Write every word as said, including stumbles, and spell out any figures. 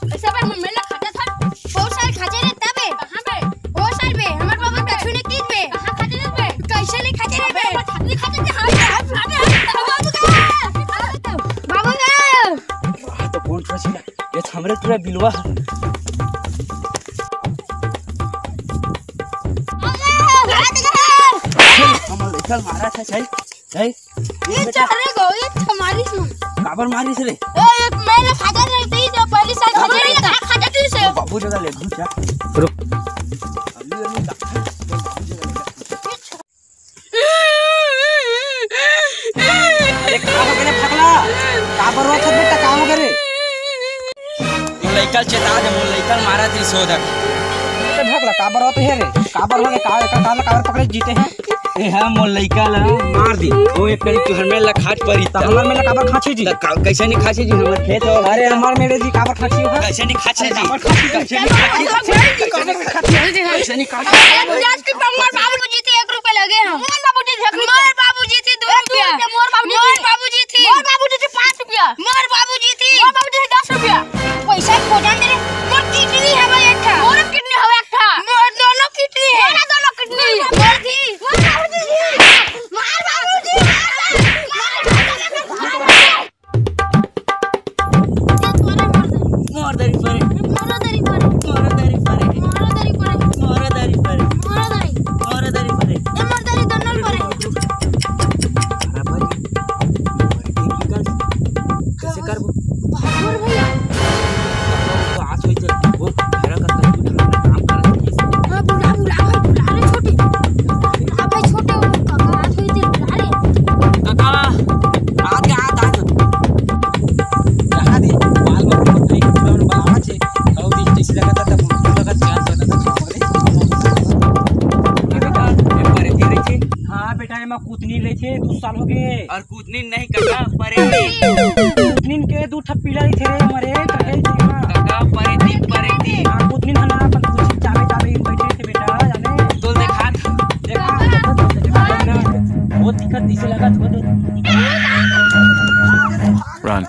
ऐसे बार मन मेला खाते था। बहुत साल खाते रे तबे। कहाँ पे? बहुत साल बे, हमर बाबू कछु नहीं कीत बे। कहाँ खाते थे बे? कैसे नहीं खाते रे बे? अबे, छाती खाते थे, हाँ, हाँ, हाँ, हाँ, बाबू का। बाबू का। वाह, तो कौन था छिला? ये तो हमरे पूरा बिलवा। बाबू का। हमर लइका मारा था, सही? ए, ये बेटा। चल रे गो, ये तो मारिस ना। काबर मारिस रे? ए, ये मैं ना खाता रहती तो पहली साल खा, खा जाती से। बाबू जगह ले, घुस जा। रुक। अभी, अभी, बाबू जगह ले। अरे, का हो गे रे भगला? काबर रोत हस बेटा, का हो गे रे? मोर लइका ल चेता दे, मोर लइका ल मारत रहिस ओ दे। अरे भगला, काबर रोत हे रे? काबर हो गे? का, का, का, काबर पकड़े जीते हैं? ए हा, मोर लइका ल मार दी। ओ एक कड़ी तुहर मेर ल खाच परी। त हमर मेर ल काबर खाची जी? त का, कैसे नहीं खाची जी? हमर खेत हो। अरे हमर मेर जी काबर खाची हो? कैसे नहीं खाची जी? काबर खाची? कैसे नहीं खाची? कैसे नहीं खाची? कैसे नहीं खाची? आज के मोर बाबूजी थे एक रुपया लगे हम। मोर बाबूजी थे एक रुपया। मोर बाबूजी थे दो रुपया। मोर बाबूजी मोर थे। बाबूजी थे। मोर बाबूजी थे पाँच रुपया। मोर बाबूजी थे। मोर बाबूजी थे दस रुपया। पैसा खोजा मेरे। मोर किडनी हवे एक ठा। मोर किडनी हवे एक ठा। मोर दोनों किडनी है। मोर दोनों किडनी। मोर थी। मोर बाबूजी थे। मोर बाबूजी थे। मोर दरी परे। मोर दरी परे। मोर दरी परे। मोर दरी परे। मोर दरी परे। मोर दरी। मोर दरी परे। ए, मोर दरी दोनों परे। अरे भाई, कैसे करबो? बाबूर भैया। तो आज होई तो वो घर का कुछ काम कर। हाँ, बुला, बुला भाई, बुला रे छोटे। बुला भाई छोटे, वो काका आज होई तो बुला रे। काका, आज के, आज, आज। जहाँ दे, बाल मत, मत, नहीं, मत, मत, मत, बहुत ही tasty लगा था, तब लगा, चार लगा था, खाओ रे। बेटा, ये परे दे रही थी। हाँ बेटा, ये मैं कुतनी ले थे, दो साल हो गए। और कुतनी नहीं काका, परे दे। कुतनी के दो ठप पीला ही थे रे, मरे, कटे ही थे, हाँ। काका, परे दे, परे दे। हाँ, कुतनी हना, अपन कुछ चाबे, चाबे ही बैठे थे बेटा, जाने। तो देखा, देखा, देखा, देखा, बहुत दिक्कत इसे लगा, छोड़ दो। Run।